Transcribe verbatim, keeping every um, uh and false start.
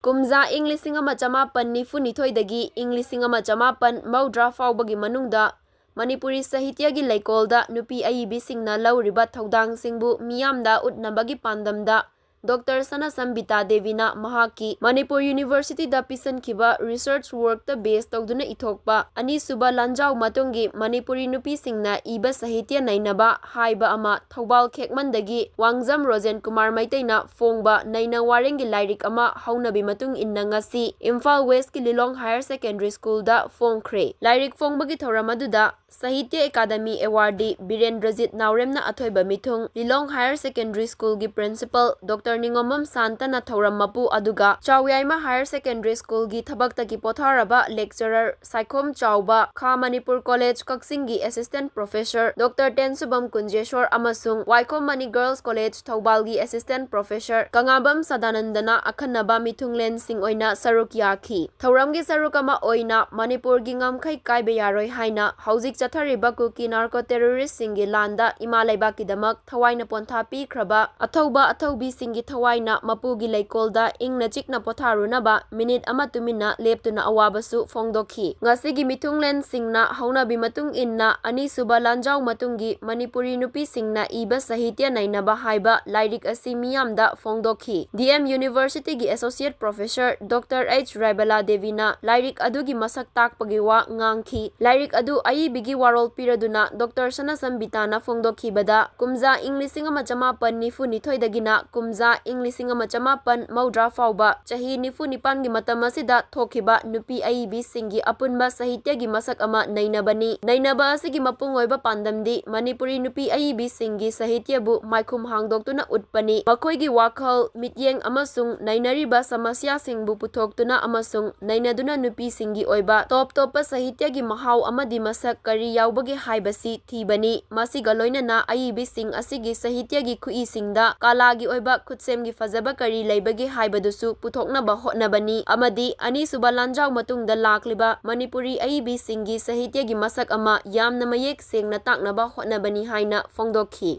ꯀꯨꯝꯖꯥ ꯏꯪ ꯂꯤꯁꯤꯡ ꯑꯃ ꯆꯃꯥꯄꯟ ꯅꯤꯐꯨ ꯅꯤꯊꯣꯏꯗꯒꯤ ꯏꯪ ꯂꯤꯁꯤꯡ ꯑꯃ ꯆꯃꯥꯄꯟ ꯃꯧꯗ꯭ꯔꯥ ꯐꯥꯎꯕꯒꯤ ꯃꯅꯨꯡꯗ ꯃꯅꯤꯄꯨꯔꯤ ꯁꯥꯍꯤꯇ꯭ꯌꯒꯤ ꯂꯩꯀꯣꯜꯗ ꯅꯨꯄꯤ ꯑꯏꯕꯤꯁꯤꯡꯅ ꯂꯧꯔꯤꯕ ꯊꯧꯗꯥꯡꯁꯤꯡꯕꯨ ꯃꯤꯌꯥꯝꯗ ꯎꯠꯅꯕꯒꯤ ꯄꯥꯟꯗꯝꯗ ꯗꯣꯛꯇꯔ ꯁꯅꯥꯁꯝꯕꯤꯇꯥ ꯗꯦꯕꯤꯅ ꯃꯍꯥꯛꯀꯤ ꯃꯅꯤꯄꯨꯔ ꯌꯨꯅꯤꯚꯔꯁꯤꯇꯤꯗ ꯄꯤꯁꯟꯈꯤꯕ research workꯇ base ꯇꯧꯗꯨꯅ ꯏꯊꯣꯛꯄ ꯑꯅꯤꯁꯨꯕ ꯂꯥꯟꯖꯥꯎ ꯃꯇꯨꯡꯒꯤ ꯃꯅꯤꯄꯨꯔꯤ ꯅꯨꯄꯤꯁꯤꯡꯅ ꯏꯕ ꯁꯥꯍꯤꯇ꯭ꯌ ꯅꯩꯅꯕ ꯍꯥꯏꯕ ꯑꯃ ꯊꯧꯕꯥꯜ ꯈꯦꯛꯃꯟꯗꯒꯤ ꯋꯥꯡꯖꯝ ꯔꯣꯖꯦꯟ ꯀꯨꯃꯥꯔ ꯃꯩꯇꯩꯅ ꯐꯣꯡꯕ ꯅꯩꯅ ꯋꯥꯔꯦꯡꯒꯤ ꯂꯥꯏꯔꯤꯛ ꯑꯃ ꯍꯧꯅꯕꯤ ꯃꯇꯨꯡ ꯏꯟꯅ ꯉꯁꯤ ꯏꯝꯐꯥꯜ ꯋꯦꯁꯀꯤ ꯂꯤꯂꯣꯡ ꯍꯥꯌꯔ ꯁꯦꯀꯦꯟꯗꯔꯤ ꯁ꯭ꯀꯨꯜꯗ ꯐꯣꯡꯈ꯭ꯔꯦ꯫ ꯂꯥꯏꯔꯤꯛ ꯐꯣꯡꯕꯒꯤ ꯊꯧꯔꯝ ꯑꯗꯨꯗ ꯁꯥꯍꯤꯇ꯭ꯌ ꯑꯦꯀꯥꯗꯃꯤ ꯑꯦꯋꯥꯔꯗꯤ ꯕꯤꯔꯦꯟꯗ꯭ꯔꯖꯤꯠ ꯅꯥꯎꯔꯦꯝꯅ ꯑꯊꯣꯏꯕ ꯃꯤꯊꯨꯡ, ꯂꯤꯂꯣꯡ ꯍꯥꯌꯔ ꯁꯦꯀꯦꯟꯗꯔꯤ ꯁ꯭ꯀꯨꯜꯒꯤ ꯄ꯭ꯔꯤꯟꯁꯤꯄꯜ ꯗꯣꯛꯇꯔ ꯅꯤꯉꯣꯝꯕꯝ ꯁꯥꯟꯇꯅ ꯊꯧꯔꯝ ꯃꯄꯨ ꯑꯗꯨꯒ ꯆꯥꯎꯌꯥꯏꯃ ꯍꯥꯌꯔ ꯁꯦꯀꯦꯟꯗꯔꯤ ꯁ꯭ꯀꯨꯜꯒꯤ ꯊꯕꯛꯇꯒꯤ ꯄꯣꯊꯥꯔꯕ ꯂꯦꯛꯆꯔꯔ ꯁꯥꯏꯈꯣꯝ ꯆꯥꯎꯕ, ꯈꯥ ꯃꯅꯤꯄꯨꯔ ꯀꯣꯂꯦꯖ ꯀꯛꯆꯤꯡꯒꯤ assistant professor doctor Tensubam Kunjeshor ꯑꯃꯁꯨꯡ ꯋꯥꯏꯈꯣꯝ ꯃꯅꯤ ꯒꯔꯜꯁ ꯀꯣꯂꯦꯖ ꯊꯧꯕꯥꯜꯒꯤ ꯑꯦꯁꯤꯁꯇꯦꯟꯠ ꯄ꯭ꯔꯣꯐꯦꯁꯔ ꯀꯉꯥꯕꯝ ꯁꯗꯥꯅꯟꯗꯅ ꯑꯈꯟꯅꯕ ꯃꯤꯊꯨꯡꯂꯦꯟꯁꯤꯡ ꯑꯣꯏꯅ ꯁꯔꯨꯛ ꯌꯥꯈꯤ꯫ ꯊꯧꯔꯝꯒꯤ ꯁꯔꯨꯛ ꯑꯃ ꯑꯣꯏꯅ ꯃꯅꯤꯄꯨꯔꯒꯤ ꯉꯝꯈꯩ ꯀꯥꯏꯕ ꯌꯥꯔꯣꯏ ꯍꯥꯏꯅ ꯍꯧꯖꯤꯛ ꯆꯠꯊꯔꯤꯕ ꯀꯨꯀꯤ ꯅꯥꯔꯀꯣ ꯇꯦꯔꯣꯔꯤꯁ꯭ꯠꯁꯤꯡꯒꯤ ꯂꯥꯟꯗ ꯏꯃꯥ ꯂꯩꯕꯥꯛꯀꯤꯗꯃꯛ ꯊꯋꯥꯏꯅ ꯄꯣꯟꯊꯥ ꯄꯤꯈ꯭ꯔꯕ ꯑꯊꯧꯕ ꯑꯊꯧꯕꯤꯁꯤꯡꯒꯤ ꯊꯋꯥꯏꯅ ꯃꯄꯨꯒꯤ ꯂꯩꯀꯣꯜꯗ ꯏꯪꯅ ꯆꯤꯛꯅ ꯄꯣꯊꯥꯔꯨꯅꯕ ꯃꯤꯅꯤꯠ ꯑꯃ ꯇꯨꯃꯤꯟꯅ ꯂꯦꯞꯇꯨꯅ ꯑꯋꯥꯕꯁꯨ ꯐꯣꯡꯗꯣꯛꯈꯤ꯫ ꯉꯁꯤꯒꯤ ꯃꯤꯊꯨꯡꯂꯦꯟꯁꯤꯡꯅ ꯍꯧꯅꯕꯤ ꯃꯇꯨꯡ ꯏꯟꯅ ꯑꯅꯤꯁꯨꯕ ꯂꯥꯟꯖꯥꯎ ꯃꯇꯨꯡꯒꯤ ꯃꯅꯤꯄꯨꯔꯤ ꯅꯨꯄꯤꯁꯤꯡꯅ ꯏꯕ ꯁꯥꯍꯤꯇ꯭ꯌ ꯅꯩꯅꯕ ꯍꯥꯏꯕ ꯂꯥꯏꯔꯤꯛ ꯑꯁꯤ ꯃꯤꯌꯥꯝꯗ ꯐꯣꯡꯗꯣꯛꯈꯤ꯫ ꯗꯤ ꯑꯦꯝ ꯌꯨꯅꯤꯚꯔꯁꯤꯇꯤꯒꯤ associate professor doctor H Raibala ꯗꯦꯕꯤꯅ ꯂꯥꯏꯔꯤꯛ ꯑꯗꯨꯒꯤ ꯃꯁꯛ ꯇꯥꯛꯄꯒꯤ ꯋꯥ ꯉꯥꯡꯈꯤ꯫ ꯂꯥꯏꯔꯤꯛ ꯑꯗꯨ ꯑꯏꯕꯤꯒꯤ ꯋꯥꯔꯣꯜ ꯄꯤꯔꯗꯨꯅ ꯗꯣꯛꯇꯔ ꯁꯅꯥꯁꯝꯕꯤꯇꯥꯅ ꯐꯣꯡꯗꯣꯛꯈꯤꯕꯗ, ꯀꯨꯝꯖꯥ ꯏꯪ ꯂꯤꯁꯤꯡ ꯑꯃ ꯆꯃꯥꯄꯟ ꯅꯤꯐꯨ ꯅꯤꯊꯣꯏꯗꯒꯤꯅ ꯀꯨꯝꯖꯥ ꯏꯪ ꯂꯤꯁꯤꯡ ꯑꯃ ꯆꯃꯥꯄꯟ ꯃꯧꯗ꯭ꯔꯥ ꯐꯥꯎꯕ ꯆꯍꯤ ꯅꯤꯐꯨ ꯅꯤꯄꯥꯟꯒꯤ ꯃꯇꯝ ꯑꯁꯤꯗ ꯊꯣꯛꯈꯤꯕ ꯅꯨꯄꯤ ꯑꯏꯕꯤꯁꯤꯡꯒꯤ ꯑꯄꯨꯟꯕ ꯁꯥꯍꯤꯇ꯭ꯌꯒꯤ ꯃꯁꯛ ꯑꯃ ꯅꯩꯅꯕꯅꯤ꯫ ꯅꯩꯅꯕ ꯑꯁꯤꯒꯤ ꯃꯄꯨꯡ ꯑꯣꯏꯕ ꯄꯥꯟꯗꯝꯗꯤ ꯃꯅꯤꯄꯨꯔꯤ ꯅꯨꯄꯤ ꯑꯏꯕꯤꯁꯤꯡꯒꯤ ꯁꯥꯍꯤꯇ꯭ꯌꯕꯨ ꯃꯥꯏꯈꯨꯝ ꯍꯥꯡꯗꯣꯛꯇꯨꯅ ꯎꯠꯄꯅꯤ꯫ ꯃꯈꯣꯏꯒꯤ ꯋꯥꯈꯜ, ꯃꯤꯠꯌꯦꯡ ꯑꯃꯁꯨꯡ ꯅꯩꯅꯔꯤꯕ ꯁꯃꯁ꯭ꯌꯥꯁꯤꯡꯕꯨ ꯄꯨꯊꯣꯛꯇꯨꯅ ꯑꯃꯁꯨꯡ ꯅꯩꯅꯗꯨꯅ ꯅꯨꯄꯤꯁꯤꯡꯒꯤ ꯑꯣꯏꯕ ꯇꯣꯞ ꯇꯣꯞꯄ ꯁꯥꯍꯤꯇ꯭ꯌꯒꯤ ꯃꯍꯥꯎ ꯑꯃꯗꯤ ꯃꯁꯛ ꯀꯔꯤ ꯌꯥꯎꯕꯒꯦ ꯍꯥꯏꯕꯁꯤ ꯊꯤꯕꯅꯤ꯫ ꯃꯁꯤꯒ ꯂꯣꯏꯅꯅ ꯑꯏꯕꯤꯁꯤꯡ ꯑꯁꯤꯒꯤ ꯁꯥꯍꯤꯇ꯭ꯌꯒꯤ ꯈꯨꯏꯁꯤꯡꯗ ꯀꯂꯥꯒꯤ ꯑꯣꯏꯕ ꯈꯨꯠꯁꯦꯝꯒꯤ ꯐꯖꯕ ꯀꯔꯤ ꯂꯩꯕꯒꯦ ꯍꯥꯏꯕꯗꯨꯁꯨ ꯄꯨꯊꯣꯛꯅꯕ ꯍꯣꯠꯅꯕꯅꯤ ꯑꯃꯗꯤ ꯑꯅꯤꯁꯨꯕ ꯂꯥꯟꯖꯥꯎ ꯃꯇꯨꯡꯗ ꯂꯥꯛꯂꯤꯕ ꯃꯅꯤꯄꯨꯔꯤ ꯑꯏꯕꯤꯁꯤꯡꯒꯤ ꯁꯥꯍꯤꯇ꯭ꯌꯒꯤ ꯃꯁꯛ ꯑꯃ ꯌꯥꯝꯅ ꯃꯌꯦꯛ ꯁꯦꯡꯅ ꯇꯥꯛꯅꯕ ꯍꯣꯠꯅꯕꯅꯤ ꯍꯥꯏꯅ ꯐꯣꯡꯗꯣꯛꯈꯤ꯫